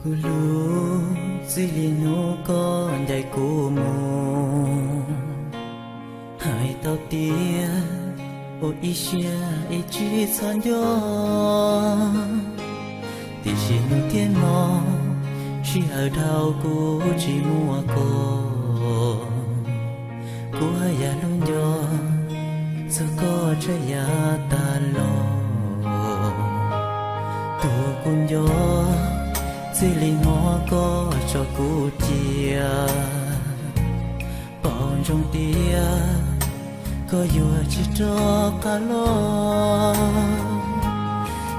Kuv hlub, txij li hnub koj ncaim kuv mus, hais tau tias ua ib siab ib tsig txhob nco, tiam sis hnub thiab hmo, sij hawm dhau kuv tsis muaj koj. Kuv haj yam hlub nco txog koj tshaj yav tas los. Tus kuv nco, txij li hnub koj tso kuv cia, paub ntsoov tias koj yuav tsis rov qab los.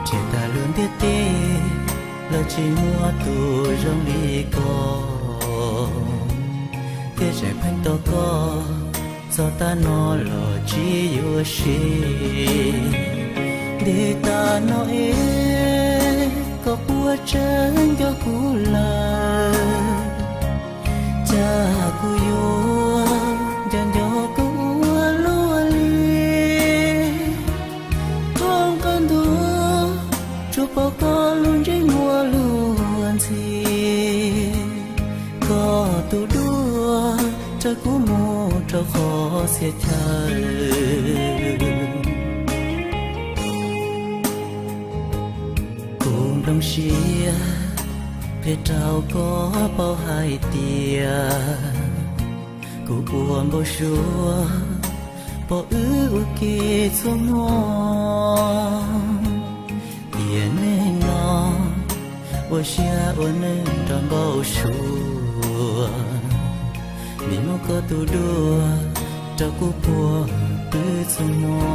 Nrhiav tag lub ntiaj teb los tsis muaj tus zoo li koj, thiab tseem pheej tos koj, txog tav no los tsis yuav sim. Ntev tas no es koj puas tseem nco kuv lawm? Cas kuv yuav nco nco koj ua luaj li. Thoob qab ntuj, tsuas pom koj lub ntsej muag luag ntxhi. Koj tus duab raws kuv mus rau qhov txhia chaw. Kuv nplooj siab qhia rau koj paub hais tias kuv ua npau suav pom wb ua ke txhua hmo. Tiam neeg no ua siab ua nws nrog npau suav, vim muaj koj tus duab rau kuv puag pw txhua hmo.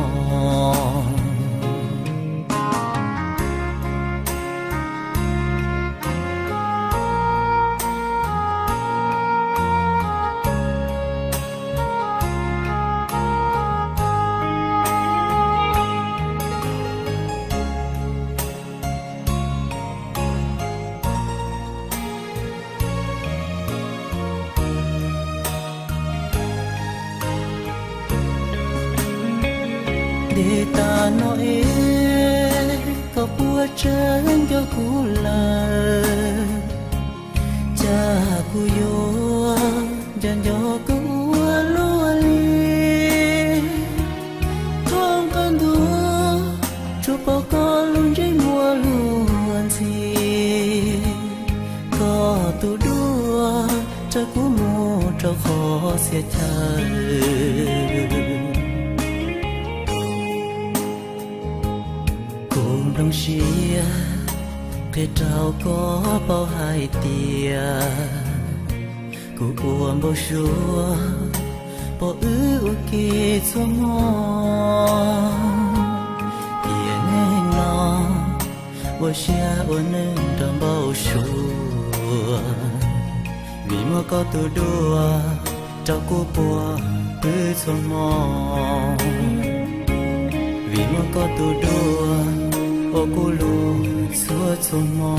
Ntev tas no es koj puas tseem nco kuv lawm? Cas kuv yuav nco nco koj ua luaj li. Thoob qab ntuj, tsuas pom koj lub ntsej muag luag ntxhi. Koj tus duab raws kuv mus rau qhov txhia chaw. Kuv nplooj siab qhia rau koj paub hais tias kuv ua npau suav pom wb ua ke txhua hmo. Tiam neeg no ua siab ua nws nrog npau suav, vim muaj koj tus duab rau kuv puag pw txhua hmo. Vim muaj koj tus duab ua kuv lub txhua txhua hmo.